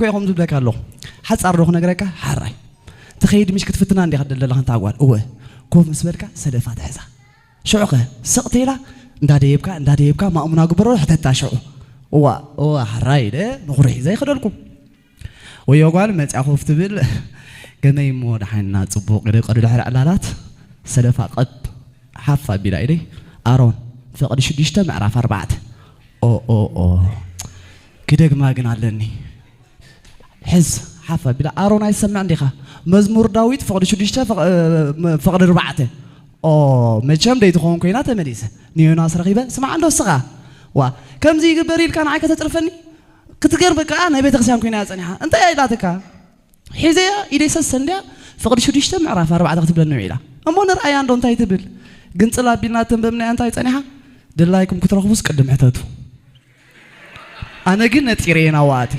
ኮይ ከም ዝብለካ ኣለኹ። ሓጻር ዶ ክነግረካ? ሓራይ። ትኸይድ ምሽ ክትፍትና እንዲኻ ደለኻ እንታ ጓል። እወ። ኮፍ ምስ በልካ ሰደፋ ትሕዛ። ሽዑኸ ስቕ ተይላ እንዳደየብካ እንዳደየብካ ማእሙና ግበሮ ሕተታ ሽዑ። እዋ እዋ ሓራይ ኢለ ንኹሪ ሒዘ ይኸደልኩ። ወዮ ጓል መጽያ ኮፍ ትብል። ገመይ እሞ ደሓንና ጽቡቕ ኢለ ቅዱ ድሕሪ ዕላላት ሰደፋ ቀብ ሓፍ ኣቢላ ኢለይ። ኣሮን ፍቕዲ ሽዱሽተ ምዕራፍ ኣርባዕተ። ኦ ኦ ኦ ክደግማ ግን ኣለኒ። ሕዝ ሓፍ ኣቢላ ኣሮን ኣይሰምዕ እንዲኻ? መዝሙር ዳዊት ፍቕዲ ሽዱሽተ ፍቕ- እ፣ መ- ፍቕዲ ኣርባዕተ። ኦ መቸም ደይ ትኸውን ኮይና ተመሊሰ ንዮናስ ረኺበ ስማዕ እንዶ እስኻ ዋ ከምዚ ይግበር ኢልካ ንዓይ ከተጥርፈኒ ክትገርም በቃ ናይ ቤተክርስትያን ኮይና እያ ጸኒሓ እንታይ እያ ኢላትካ ሒዘያ ኢደይ ሰሰ እንድያ ፍቕዲ ሽዱሽተ ምዕራፍ ኣርባዕተ ክትብለኒ ውዒላ እሞ ንርኣያ እንዶ እንታይ ትብል ግንጽል ኣቢልና ተንበብናያ እንታይ ጸኒሓ ድላይኩም ክትረኽቡስ ቅድም ሕተቱ ኣነ ግን ነጺረ እየ ናዋኣቲ